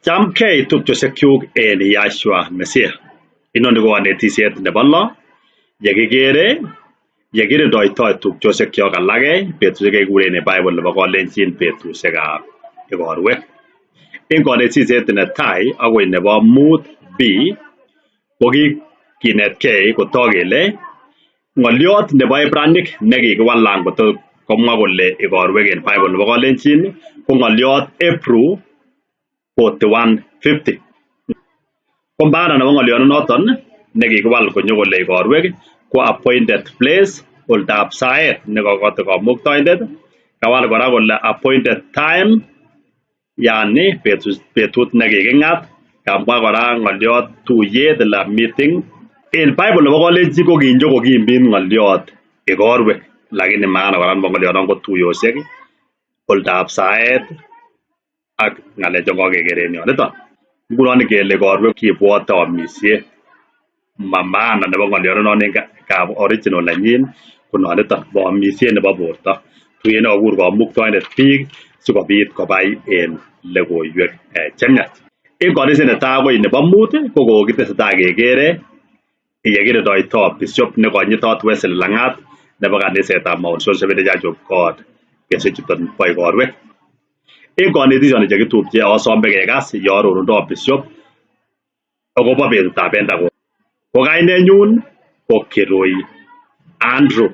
Chamgei tupchosiekyuk en Yahshua Mesiah. Inoni ko konetisiet nebo lo yekikere yekirindoitoi tupchosiekyok alake betusiek chekikuren en Bible nebo Kalenjin betusiekab igorwek. En konetisiet netai akoi nebo mut b kokikinetkei kotok kele ng'oliot nebo Ibranic nekikiwalan koto komwa kole igorwek en Bible nebo Kalenjin ko ng'oliot Hebrew 4150. Ko maana nebo ng'oliondonoton nekikiwal konyo kole igorwek ko appointed place oldab saet nekokote kamuktaindet. Kawal kora kole appointed time yani betut nekiking'at. Kamwa kora ng'oliot tuyet ala meeting. En Bible nebo Kalenjin ko kinyo kokimit ng'oliot igorwek lakini maana kora nebo ng'olionon ko tuyosiek, oldab saet ak ng'alek chon kokeker en yoniton. Ngunon ngele igorwek kibwote amisiet. Ma maana nebo ng'oliondonon en original nenyin ko noniton bo amisiet nebo borto. Tuyet nekokur kamuktaindet biik sikobit kobai en logoiwek chemiach. En konetisiet netai akoi nebo mut ko kokitesetai kekere yekirindoito Bishop nekonyitot Wesley Langat nebo kanisetab Mount Seoul Seventh Church of God betusiechuton bo igorwek. En konetisioni chekitupche asome kekas yearorundo Bishop akobo betutab Pentecost. Ko kainenyun ko Kirui Andrew.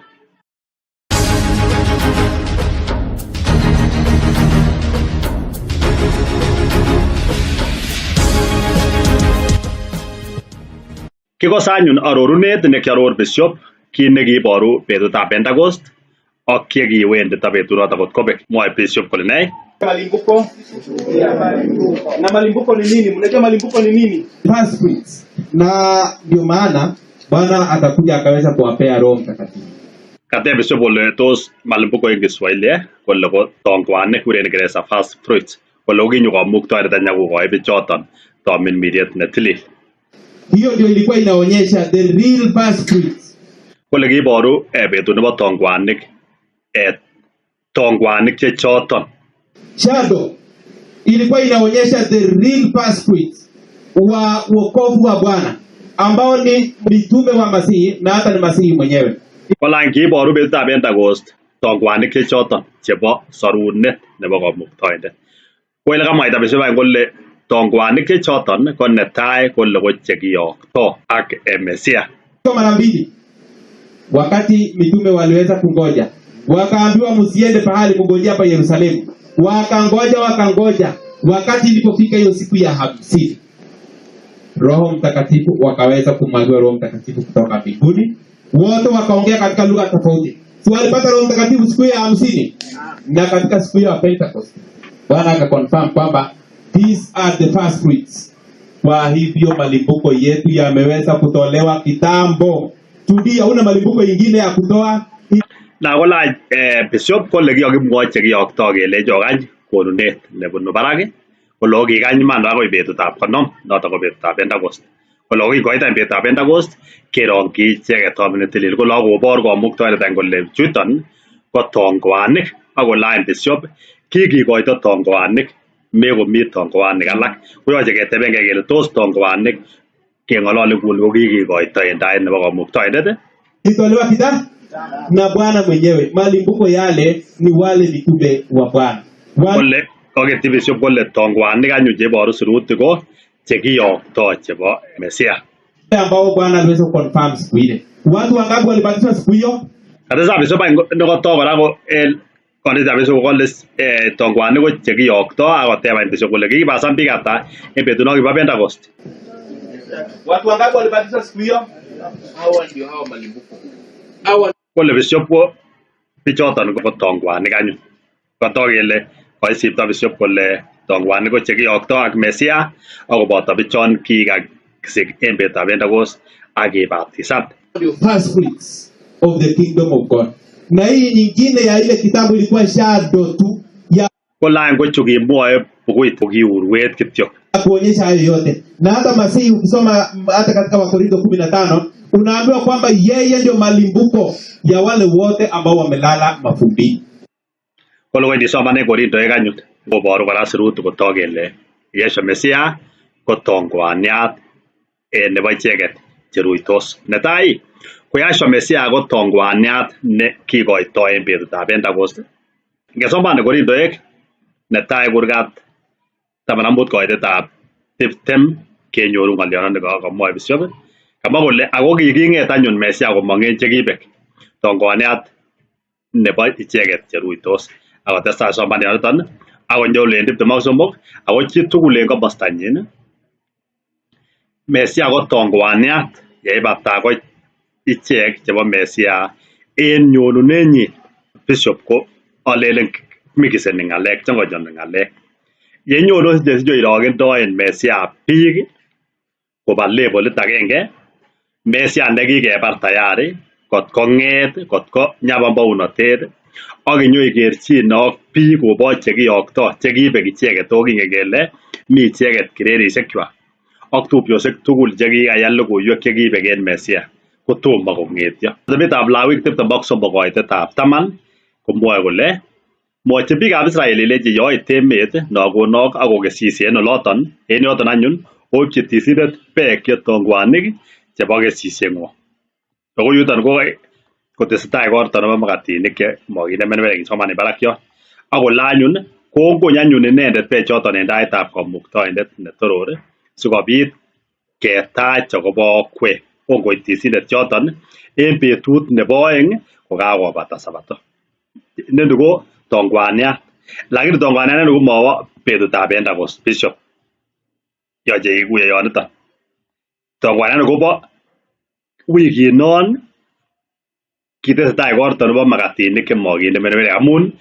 Kikose anyun arorunet nekiaror Bishop kit nekiiboru betutab Pentecost ak yekiwendito betunoton kot kobek. Mwoe Bishop kole nee? Malimbuko na malimbuko ni nini? Mnajua malimbuko ni nini? First fruits. Na ndio maana Bwana atakuja akaweza kuwapea Roho Mtakatifu. Kateb Bishop kole tos malimbuko en Kiswahili kole ko tongwanik kuren Kiingereza first fruits kole kokinyo kamuktaindet any akokoi bichoton tomirmiriet netilil. Hiyo ndio ilikuwa inaonyesha the real first fruits. Kole kiiboru betut nebo tongwanik tongwanik chechoton. Shadow ilikuwa inaonyesha the real first fruits wa wokovu wa Bwana ambao ni mitume wa Masihi na hata ni Masihi mwenyewe. Kolan kiiboru betutab Pentecost tongwanik chechoton chebo sorunet nebo kamuktaindet. Ko ele kamwaita Bishop any kole tongwanik chechoton ko netai kole ko chekiyokto ak Mesia. Mara mbili wakati mitume waliweza kungoja, wakaambiwa msiende pahali, mngojee hapa Yerusalemu. Wakangoja, wakangoja, wakati ilipofika hiyo siku ya 50 Roho Mtakatifu wakaweza kumwagiwa Roho Mtakatifu kutoka mbinguni. Wote wakaongea katika lugha tofauti. Si walipata Roho Mtakatifu siku ya 50? Na katika siku ya Pentecost Bwana akaconfirm kwamba these are the first fruits. Kwa hivyo malimbuko yetu yameweza kutolewa kitambo. Tudia, una malimbuko ingine ya kutoa? Na kolany Bishop kole kiyokimwochi chekiyokto kelechi okany konunet nebunu barak kole okikany iman akoi betutab 50 noton ko betutab Pentecost. Kole okikoit any betutab Pentecost kerongyi icheket tomet netilil kole akobor kamuktaindet any kole chuton ko tongwanik ak kole any Bishop kikikoito tongwanik mekomi tongwanik alak koyoche ketebengei kele tos tongwanik keng'olole nguni ko kikikoito en tait nebo kamuktaindet. Ilitolewa kita na Bwana mwenyewe. Malimbuko yale ni wale mitume wa Bwana. Kole koketyi Bishop kole tongwanik anyun cheboru sirutik ko chekiyokto chebo Mesia. Ambao Bwana aliweza kuconfirm siku ile. Watu wangapi walibatizwa siku hiyo? Katestai Bishop any nekoto kora ko en konetab Bishop kole tongwanik ko chekiyokto akoteb any Bishop kole kikibasan biik ata en betut non kibo Pentecost. Watu wangapi walibatizwa siku hiyo? Hawa ndio hawa malimbuko. Hawa kole Bishop ko bichoton ko tongwanik anyun. Kotok kele koisipto Bishop kole tongwanik ko chekiyokto ak Mesia akoboto bichon kikasik en betutab Pentecost ak kibaptisan. First fruits of the kingdom of God. Na hii nyingine ya ile kitabu ilikuwa shadow tu ya Kole any ko chu kimwoe bukuit ko ki urwet kityok. kuonyesha hayo yote. Na hata Masihi ukisoma hata katika Wakorintho 15 unaambiwa kwamba yeye ndio malimbuko ya wale wote ambao wamelala mafumbini. Kole wendi somanen Korintoek anyun koboru kora sirutik kotok kele Yeshua Mesia ko tongwaniat en nebo icheket cheruitos. Netai ko Yahshua Mesia ko tongwaniat ne kikoitoi en betutab Pentecost. Ngesoman Korintoek netai kurgat 15 koitetab 20 kenyoru ng'olyondoni kamwoe Bishop. Kamwa kole ako kiking'et anyun Mesia komong en chekibek tongwaniat nebo icheket cheruitos. Akotestai somananiton akonyo en 23 ako chitugul en komostanyin Mesia ko tongwaniat yeibata koit ichek chebo Mesia en nyonunenyin. Bishop ko alelen mikiseni ng'alek, chongonyoni ng'alek. Yenyoru sinyoirokendoen Mesia biik koba levelit agenge, Mesia nekikebar tayari kot kong'et, kot ko nyaban bounotet ak inyoikerchine ak biik koboch chekiyokto chekibek icheket ako kingen kele mi icheket kirerishekwak ak tupchosiek tugul chekikaya logoiwek chekibek en Mesia kotomo kong'etyo. Atebetab Lawik 23 koitetab 10 komwoe kole mwochi biikab Israel ilenchi yoit emet nokonok ak kokesisye en oloton en yoton anyun oipchi tisindet beek chetongwanik chebo kesisieng'wong. Ako yuton ko kotesetai igorto nebo makatinik che mokinde mermerek kisoman en barak yon. Ak kole anyun kongony anyun inendet bechoton en taitab kamuktaindet netoror sikobit ketach akobo okwek. Ongoi tisindet choton en betut nebo oeng kokakobata sabato. Inoni ko tongwaniat. Lakini tongwaniat noni komowo betutab Pentecost Bishop. Yoche ikuye yoniton. Tongwaniat kobo wikinon kitesetai igorto nebo makatinik chemokinde mermerek amun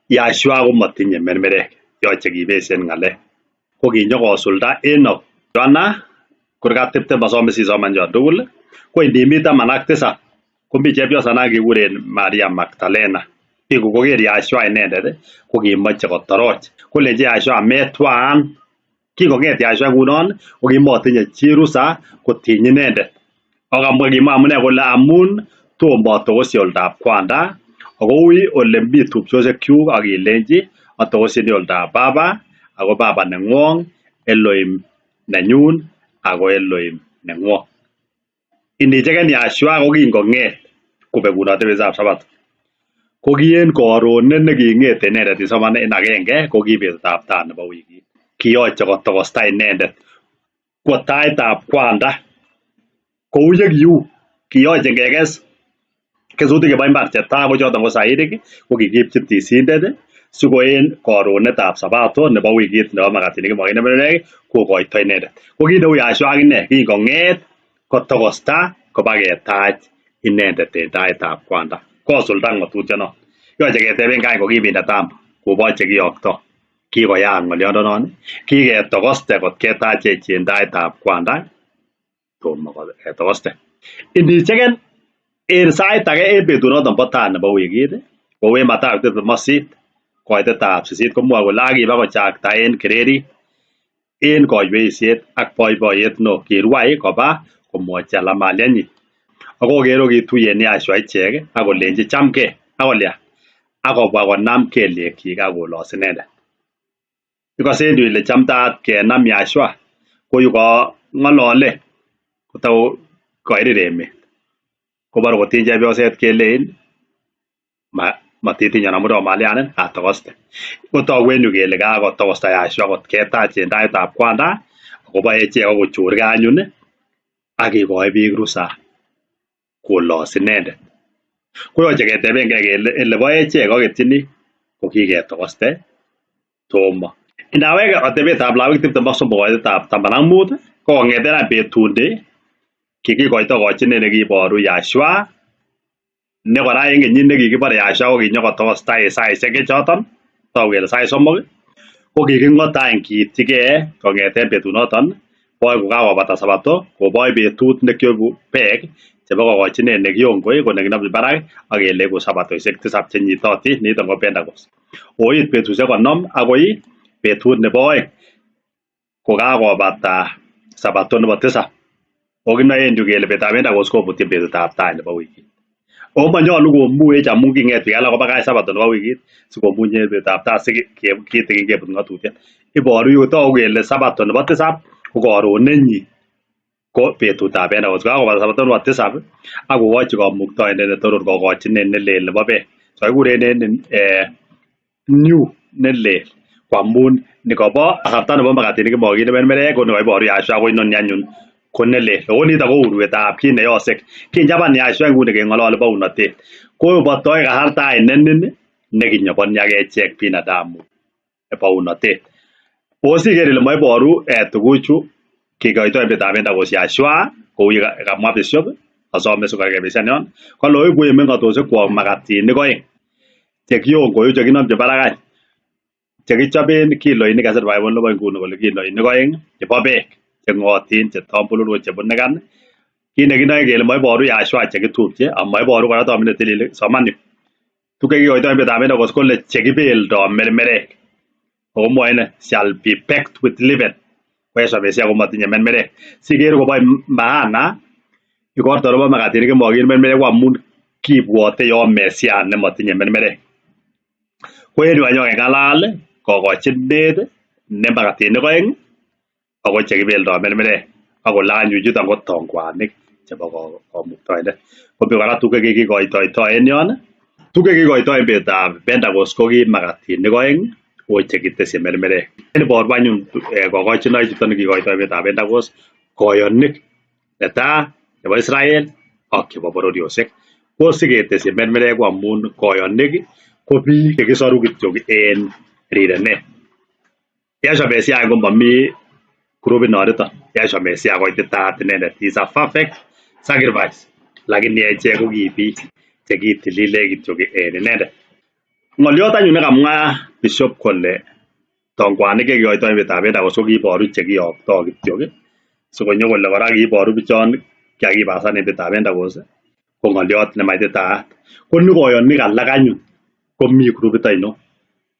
Yahshua komotinye mermerek. Yoche kibeshen ng'alek. Ko kinyokosulda Enoch Yohana kurgat 20 asome sisoman chon tugul ko indimi 17 komi chepyosa nekikuren Maria Magdalena. Kingoker Yahshua inendet kokimoche kotoroch. Kolenchi Yahshua metwaan. Kingong'et Yahshua ngunon kokimotinye chi rusa kotiny inendet. Ak kimwa amune kole amun tomo atokosi oldab kwanda ako ui ole mi tupchosiekyuk ak ilenchi atokosini oldab baba ako baba neng'wong Elohim nenyun ako Elohim neng'wong. Inicheken Yahshua ko kingong'et kobekunot betutab sabato. Ko ki en koronet neking'ete inendet isoman en agenge ko ki betutab taa nebo wikit. Kiyoche kotokosta inendet kwo taitab kwanda kou yekiu kiyoche ngekes kesutik chebo imbar chetaa ko choton ko sairik ko kikiipchi tisindet siko en koronetab sabato nebo wikit nebo makatinik chemokinde mermerek kokoito inendet. Ko kit neu Yahshua akine kingong'et kotokosta kobaketach inendet en taitab kwanda. Kosulda ng'otutionon. Yoche keteben kai kokibinda tambo koboch chekiyokto. Kikoyaak ng'oliondonon, kiketokoste kot ketachech en taitab kwanda, tomo ketokoste. Indicheken en sait age en betunoton bo taa nebo wikit, kou en Mathayo 28 koitetab 8 komwoe kole akiba kochakta en kererit en koyweisiet ak boiboiyet neo kirwai koba komwochi alamalianyin. Ak okere kituyen Yahshua ichek ak kolenchi chamgee ak kolya akobwa konam kelyekyik ak kolos inendet. Ikose en yu ile chamtaat kenam Yahshua ko yu kong'olole kotako koirir emet. Kobore kotiny chepyoset kelein matitinyon amun romalianin atokoste. Kotoku en yu kele kakotokosta Yahshua kot ketach en taitab kwanda akobo echek akochorkei anyun ak kikoi biik rusa kolos inendet. Koyoche ketebengei kele elebo echek aketyini ko kiketokoste tomo. Indaweke atebetab Lawik 23 koitetab 15 ko kong'eten any betundi kikikoito kochinet nekiboru Yahshua ne kora en kenyit nekikibore Yahshua ko kinyokotokosta en saisiek choton toku kele sait 3 ko kiking'ote any kiityigee kong'eten betunoton boi kokakobata sabato koboi betut nekioibu beek chebo kokochinet nekiongoi ko nekinobchi barak ak keleku sabatoisiek 7 chenyitotin niton ko Pentecost. Oit betusiek 50 akoi betut nebo oeng kokakobata sabato nebo 7. Okinoe en yu kele betutab Pentecost kobutyin betutab tai nebo wikit. Ako monyolu komuech amun king'et biik alak kobakach sabato nebo wikit sikomuny en betutab tai si kitikin kebut ng'otutiet. Iboru yu togu kele sabato nebo tisab ko koronenyin ko betutab Pentecost. Kakobata sabato nebo tisab ak kokochi kamuktaindet netoror kokochinet nelel nebo beek. So kikuren en new nelel ko amun nikobo kasarta nebo makatinik chemakinde mermerek ko nikoiboru Yahshua ko inoni anyun ko nelel. Ako niton ko urwetab kit neyosek. Kinchaban Yahshua nguni keng'olole bounotet. Kobotoi kasarta any nenin nekinyoboni ak echek binadamu bounotet. Osiker ile moiboru tuguchu kikoitoi betutab Pentecost Yahshua kou ye kamwa Bishop asome sikorekebishan yon kole oibu en meng'otosiekwok makatinik oeng chekiongoyu chekinomchin barak any chekichoben kiloinik kasir Bible nebo inguni kole kiloinik oeng chebo beek cheng'otin chetombulul ko chebunikan. Kit nekinoe kele moiboru Yahshua chekitupche amoiboru kora Tomit netilil soman yu. Tuguk chekikoitoi en betutab Pentecost kole chekibeldo mermerek. Ako mwoe ine shall be baked with leaven. Ko Yeshua Mesia komotinye mermerek. Siker kobo maana igorto nebo makatinik chemokinde mermerek ko amun kibwote yon Mesia nemotinye mermerek. Ko en yu any kokeng'alal kokochinet ne makatinik oeng ako chekibeldo mermerek ak kole anyun chuton ko tongwanik chebo kamuktaindet. Komi kora tuguk chekikikoitoito en yon. Tuguk chekikikoito en betutab Pentecost ko ki makatinik oeng o chekitesyi mermerek. Iboru anyun kokochinoik chuton kikoito en betutab Pentecost koyonik netaa chebo Israel ak chebo bororiosiek. Ko siketesyi mermerek ko amun koyonik ko biik chekisoru kityok en rirenet. Yeshua Mesia komomi grupit noniton. Yeshua Mesia koititaat inendet. Is a perfect sacrifice. Lakini echek ko ki biik chekitililech kityok en inendet. Ng'oliot anyun nekamwa Bishop kole tongwanik chekikoitoi en betutab Pentecost ko kiiboru chekiyokto kityok sikonyo kole kora kiiboru bichon kikakibasan en betutab Pentecost ko ng'oliot nemaititaat. Ko nikoyonik alak anyun komi grupit ainon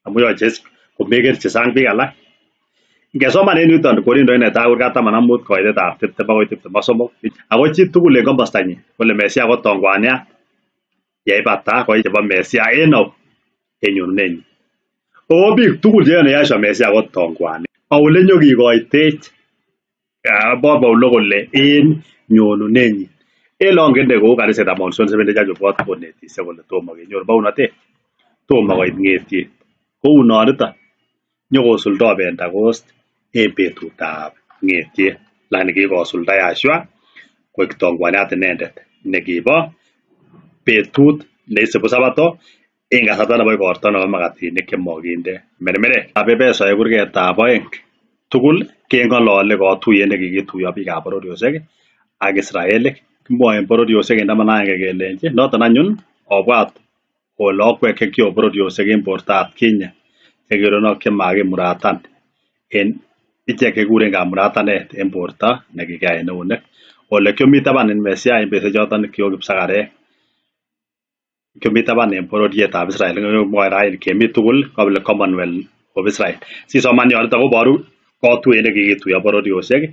amun yoche komekerchi sang biik alak. Ngesoman en yuton Korindoik netai kurgat 15 koitetab 20 akoi 23 ako chitugul en komostanyin kole Mesia ko tongwaniat yeibata ko chebo Mesia en au en nyonunenyin. Oo biik tugul cheyoni Yeshua Mesia ko tongwanik. Au olenyokikoitech bo Paulo kole en nyonunenyin. En longende kou kanisetab Mount Seven Church of God konetisie kole tomo kenyor bounotet. Tomo koit ng'etiet. Kou noniton nyokosuldo Pentecost en betutab ng'etiet. Lakini kikosulda Yahshua koik tongwaniat inendet nekibo betut neisibu sabato en kasarta nebo igorto nebo makatinik chemokinde mermerek. Ab Efeso kurgetab oeng tugul keng'olole kotuyet nekikituiyo biikab bororiosiek ak Israelik. Kimwoe en bororiosiek en 11 kelenji noton anyun obwat ole okwek chekio bororiosiek en borto atkinye chekironok chemakimuratan en ichek chekikuren kamuratanet en borto nekikiyai en eunek. Ole kiomi taban en Mesia en betusiechoton kio kipsakarek. Kiomi taban en bororietab Israel mwoe raini kemi tugul kobile Commonwealth of Israel. Sisoman yoniton koboru kotuyet nekikituiyo bororiosiek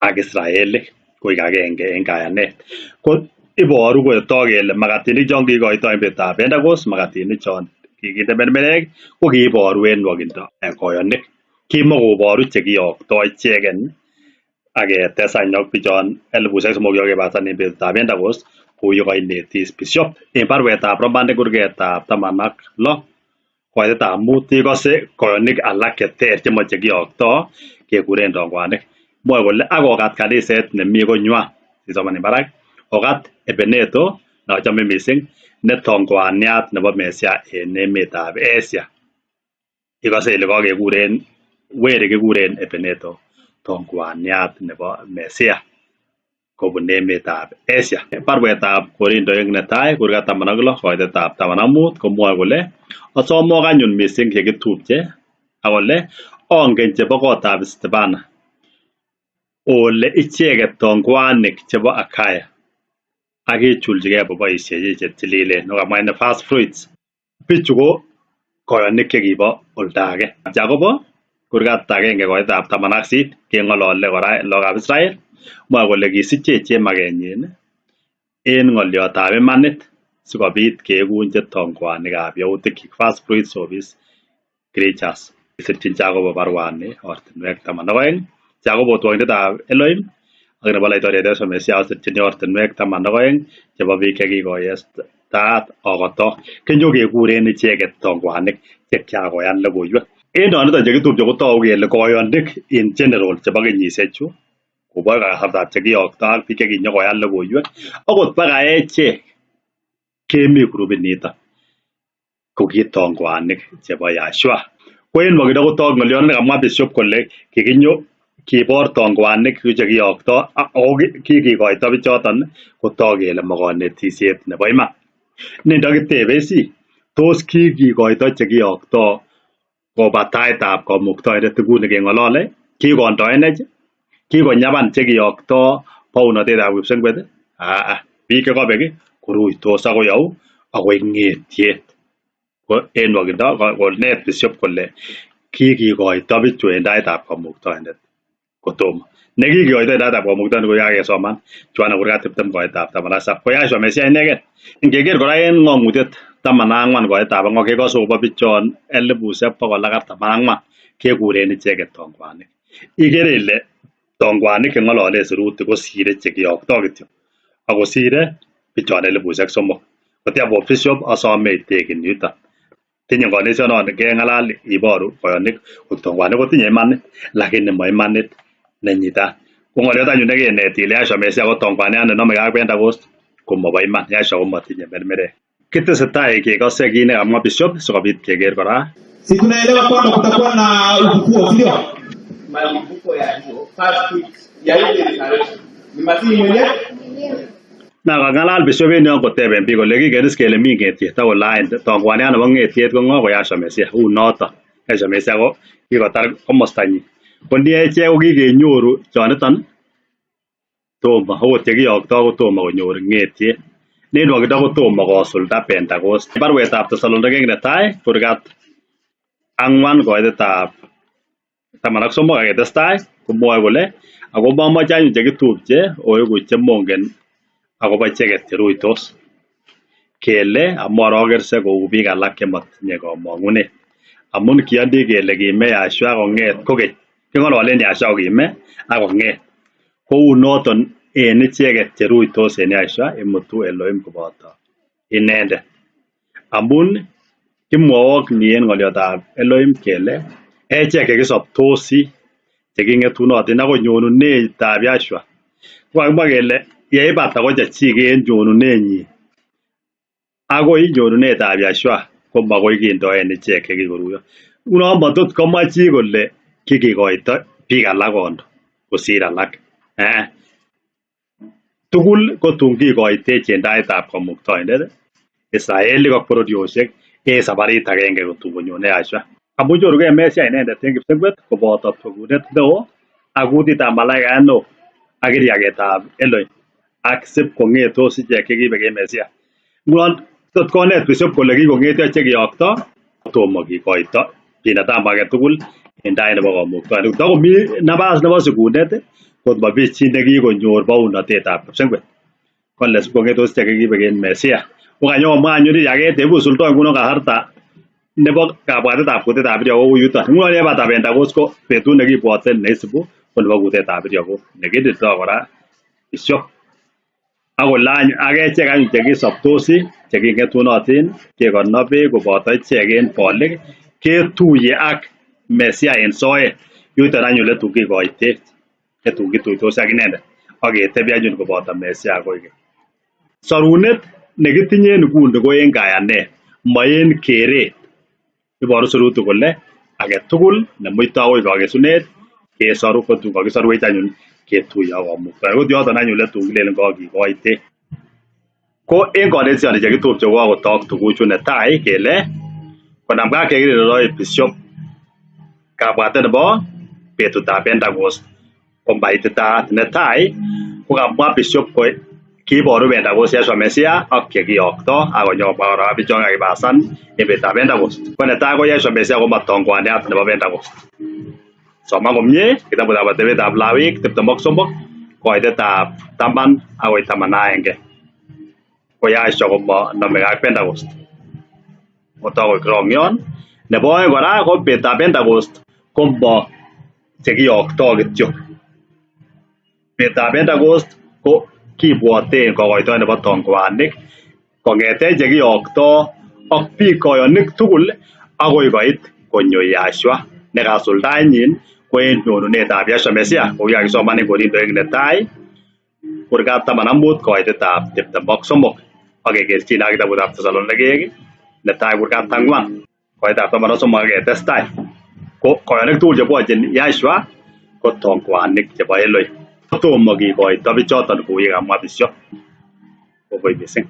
ak Israelik koik agenge en kayanet. Ko iboru kotok kele makatinik chon kikoitoi en betutab Pentecost, makatinik chon kikinde mermerek ko kiiboru en nwokindo koyonik. Kimokoboru chekiyokto icheken ak ketes any ak bichon 3,000 yokebasan en betutab Pentecost kou yekoinetis Bishop en baruetab Romanik kurgetab 16 koitetab 5 ikose koyonik alak cheter chemoche kiyokto kekuren tongwanik. Mwoe kole ak okat kaniset nemi konywan isoman en barak okat Epeneto nochome missing ne tongwaniat nebo Mesia en emetab Asia. Ikose ile kokekuren weri kikuren Epeneto tongwaniat nebo Mesia kobun emetab Asia. Baruetab Korindoik netai kurgat 16 koitetab 15 komwoe kole asomok anyun missing chekitupche ak kole ongen chebo kotab Stefana ole icheket tongwanik chebo Akaya ak kichulchigei boboisiechi chetililen. Nokamwa ine first fruits. Bichu ko koyonik chekibo oldo age. Jakobo kurgat 1 koitetab 18 keng'olole kora lagokab Israel. Mwoe kole kisichech chemakenyin en ng'oliotab imanit sikobit keekun che tongwanikab yautikyik first fruits of his creatures. Sirchin Jacobo baruani ortinwek 12. Jacobo otwoindetab Elohim ak nebo laitoriat Yesu Mesia osirchini ortinwek 12 chebo biik chekikoyestaat okoto. Kinyokekuren icheket tongwanik chekiakoyan logoiwek. En choniton chekitupche kotogu kele koyonik in general chebo kenyisiechu kobo kasartab chekiyokto ak biik chekinyokoyan logoiwek akot baka echek kemi grupit niton ko kitongwanik chebo Yahshua. Ko en nwokindo kotok ng'olyot nekamwa Bishop kole kikinyo kibor tongwanik chekiyokto ako kikikoito bichoton kotok kele mokonetisiet nebo iman. Nindo kitebe si tos kikikoito chekiyokto koba taitab kamuktaindet nguni keng'olole kikondoenech kikonyaban chekiyokto bounotetab kipsengwet aa biik chekobek koruitos akoi au akoi ng'etiet. Ko en nwokindo konet Bishop kole kikikoito bichu en taitab kamuktaindet kotomo. Nekikikoito en taitab kamuktaindet ko kakesoman Yohana kurgat 20 koetab 17 ko Yahshua Mesia inegen. Ingeker kora en ng'ong'utiet 14 koetab 4 kekose akobo bichon 144,000 kekuren icheket tongwanik. Ikere ile tongwanik cheng'ololen sirutik kosire chekiyokto kityo akosire bichon 3,000. Kotiapo Bishop asome itegin yuton. Tinye konetishonon keng'alal iboru koyonik tongwanik kotinye imanit lakini ma imanit nenyitat. Ko ng'olyot anyun nekenet ile Yahshua Mesia ko tongwaniat nenomegei ak Pentecost komobo iman. Yahshua komotinye mermerek. Kitesetai kekose kit nekamwa Bishop sikobit keker kora. Si tunaelewa kwamba kutakuwa na ufufuo, si ndio? Malimbuko ya hiyo first week ya ile resurrection ni Masihi mwenyewe. Na kang'alal Bishop en yon koteben biik kole kingen is kele mi ng'etiet ak kole ain tongwaniat nebo ng'etiet ko ng'o ko Yahshua Mesia. U noton. Yahshua Mesia ko kikotar komostanyin. Ko ni echek ko kikenyoru choniton tomo akot chekiyokto kotomo konyor ng'etiet. Ne nwokindo kotomo kosulda Pentecost. Baruetab Tesalonikek netai kurgat 4 koitetab 13 ak ketestai komwoe kole ako momoche anyun chekitupche oeku chemongen akobo icheket cheruitos kele amorokerse kou biik alak chemotinye komong'unet. Amun kiyoni kele kime Yahshua kong'et kokeny. King'ololen Yahshua kokime ak kong'et. Kou noton en icheket cheruitos en Yahshua imutu Elohim koboto inendet. Amun kimwowok ni en ng'olyotab Elohim kele echek chekisobtosi cheking'etunotin akoi nyonunetab Yahshua. Kokakimwa kele yeibata ko chechik en nyonunenyin akoi nyonunetab Yahshua komakoi kindoen ichek chekikoruyo. Ngunon matot komwa chi kole kikikoito biik alak kondo kosir alak. Tugul kotun kikoitech en taitab kamuktaindet Israelik ak bororiosiek en sabarit agenge kotun konyone Yahshua. Amun nyorugei Mesia inendet en kipsengwet koboto togunet neo ak kutitab malaikayat neo ak kiryaketab Elohim ak sip kong'etos ichek chekibek en Mesia. Ngunon tot konet Bishop kole kikong'etyo chekiyokto tomo kikoito binadamu agetugul en tait nebo kamuktaindet. Takomi nabas nebo sikunet kot momi chi nekikonyor bounotetab kipsengwet. Kole sip kong'etos ichek chekibek en Mesia. Kokanyo komwa anyun kiryaket yeibusuldo ngunon kasarta nebo kabwatetab kutetab iryokok ko yuton. Ngunon yebata Pentecost ko betut nekibwote neisibu ko nebo kutetab iryokok nekindito kora Bishop. Ak kole ak echek anyun chekisobtosi cheking'etunotin kekonobe koboto ichek en bolik ketuye ak Mesia en soet. Yuton anyun letun kikoitech letun kituitos ak inendet ak ketebi anyun koboto Mesia koikeny. Sorunet nekitinye en nguni ko en kayanet, mo en keret. Iboru sirutik kole agetugul nemuito akoi kakesunet kesoru kotun kakisorwech anyun ketuye ak kamuktaindet. Kot yoton anyun letun kilelen kakikoitech. Ko en konetisioni chekitupche kokakotok tuguchu netai kele konamgei ak chekireroi Bishop kabwatet nebo betutab Pentecost komaititaat. Netai kokamwa Bishop ko kiboru Pentecost Yahshua Mesia ak chekiyokto ak konyokomwa kora bichon kakibasan en betutab Pentecost. Ko netai ko Yahshua Mesia komatongwaniat nebo Pentecost. Soman komie kitabutab atebetab Lawik 23 koitetab 10 akoi 11. Ko Yahshua komonomegei ak Pentecost. Kotok koik rongyon. Nebo oeng kora ko betutab Pentecost ko mo chekiyokto kityo. Betutab Pentecost ko kibwoten kokoitoet nebo tongwanik kong'eten chekiyokto ak biik koyonik tugul akoi koit konyo Yahshua nekasuldaenyin ko en nyonunetab Yahshua Mesiah kou yekakisoman en Korintoek netai kurgat 15 koitetab 23 ak kekerchin ak kitabutab Tesalonikek netai kurgat 4 koitetab 13 ak ketestai. Ko koyonik tugul chebwochin Yahshua ko tongwanik chebo Elohim. Tomo kikoito bichoton kou yekamwa bisio. Kongoi missing.